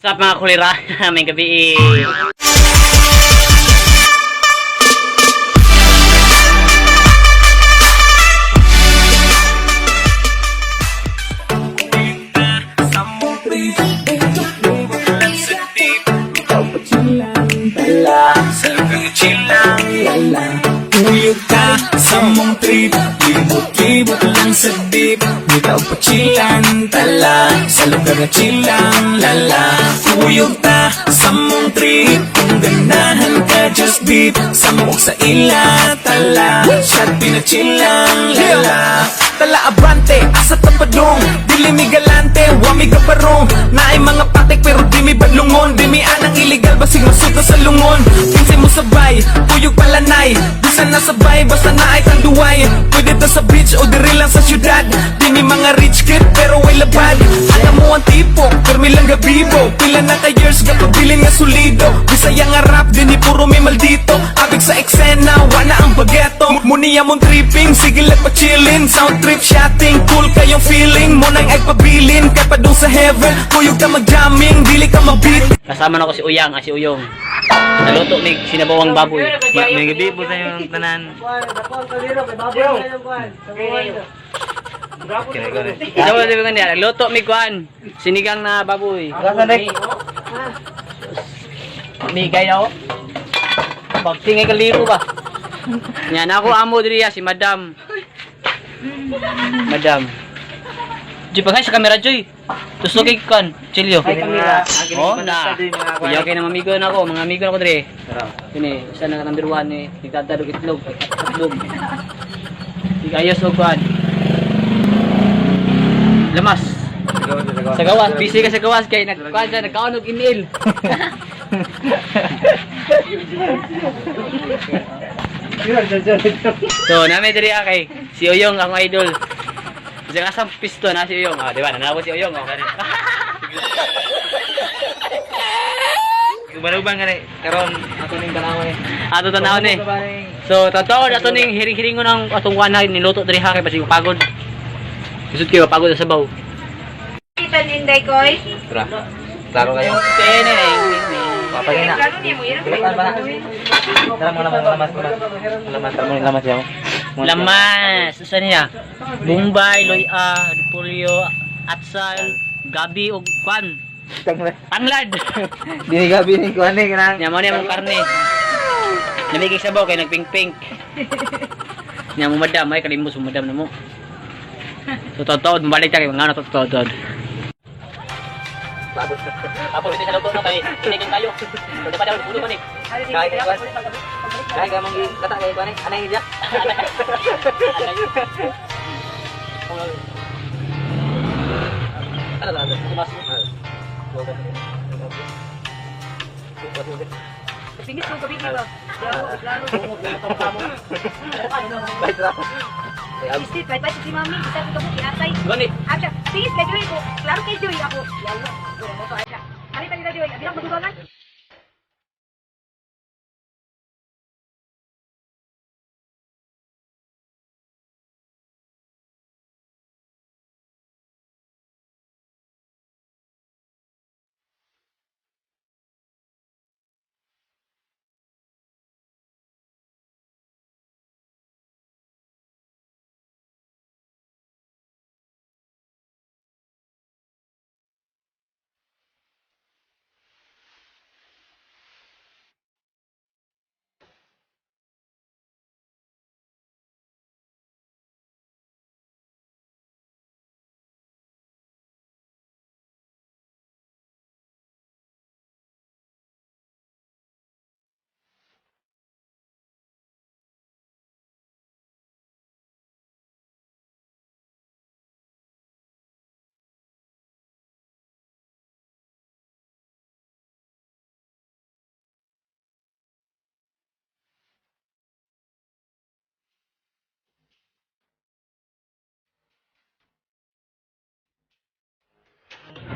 What's up, mga kulira? May gabi eh. Tuyog ka sa mong trip. Libot-libot lang sa dip. Ngita og pachilan tala. Sa lugar na chilang lala. Tuyog ta sa mong trip. Kung ganahan ka, just beat. Sa mo og sa ila tala. Shot pinachilang lala. Tala abante, asa tapadong. Dili mi galante, wa mi gabarong. Naay mga patik pero di mi badlungon. Di mi anang illegal, basig masuto sa lungon. Kinsay mo sabay, kuyog palanay. Bisan na sabay, basta naay tanduay. Pwede to sa beach o diri lang sa syudad. Di mi mga rich kid pero way labad. Alam mo ang tipo, permi lang gabibo. Pila na ka years, gapabilin nga solido. Bisaya nga rap, di ni puro mi maldito. Abig sa eksena, wala ang bageto. Muni among tripping, sige lang pa chillin. Sound trip, shotting, cool kayong feeling. Mo nang ay pabilin, kay padung sa heaven. Kuyog ka mag-jamming, dili ka mag-beat. Kasama na ko si Uyang, ah, si Uyong. Naluto mig sinabawang baboy. May gabi po sa yung tanan. Isa mo sabi ko niya, luto mig kuan. Sinigang na baboy. Migay na ako. Pagtingay ka libo ba? Yan ako amo diri ah, si Madam. Madam. Joy, paghay sa kamera, Joy. Tusok kay kuan, chilyo. Oh, na. Kuya kay na mamigo na ako, mga amigo na ako diri. Kini, isa na ka number 1 eh, nagdadalog itlog, itlog. Igayos og kuan. Lamas. Sa gawas, busy ka sa gawas kay nagkuan siya, nagkaon og email. So, nami diri ah, kay si Uyong ang idol. Sa kasang pisto na si Uyong. Ah, di ba? Nanawag si Uyong. Oh. Uban-uban nga ni. Karon ato ning tanaw ni. Ato tanaw ni. So, totoo ato ning hiring-hiringon ang atong kuan na niluto diri ha kay basig pagod. Isud kayo pagod sa sabaw. Kita ninday koy. Tara. Klaro kayo. Papagay na. Klaro niya mo ira. Tara mga lamas, lamas, lamas. Lamas, tara mo lamas yaw. Lamas, usa niya. Bombay, Loya, Repolyo, Atsal, Gabi ug kwan. Tanglad. Dini gabi ni kuan ni kanang. Nya mo ni among karne. Namigay sabaw kay nagpink-pink. Nya mo madam ay kalimos mo madam na mo. So totoo, balik ta kay mga ano totoo totoo. Tapos ito sa luto na kay kinigang kayo. Pwede pa daw ulo pa ni. Kay kay kuan. Kay ka mong kata kay kuan ni. Anay niya. Ano ba? Pingit ko gabi ba. Klaro. Istit may pa si mami, isa ko ko kinatay. Gani. Acha, pingit kay Joy ko. Klaro kay Joy ako. Yalla. Mo to acha. Ari pa nila Joy, abi lang madugangan.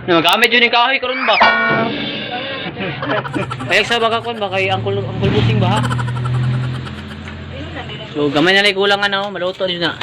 Magamit yun yung kahoy karon ba? Kaya sa baka kon ba kay Uncle Uncle Busing ba ha? So gamay na lang kulang ano, maluto din na.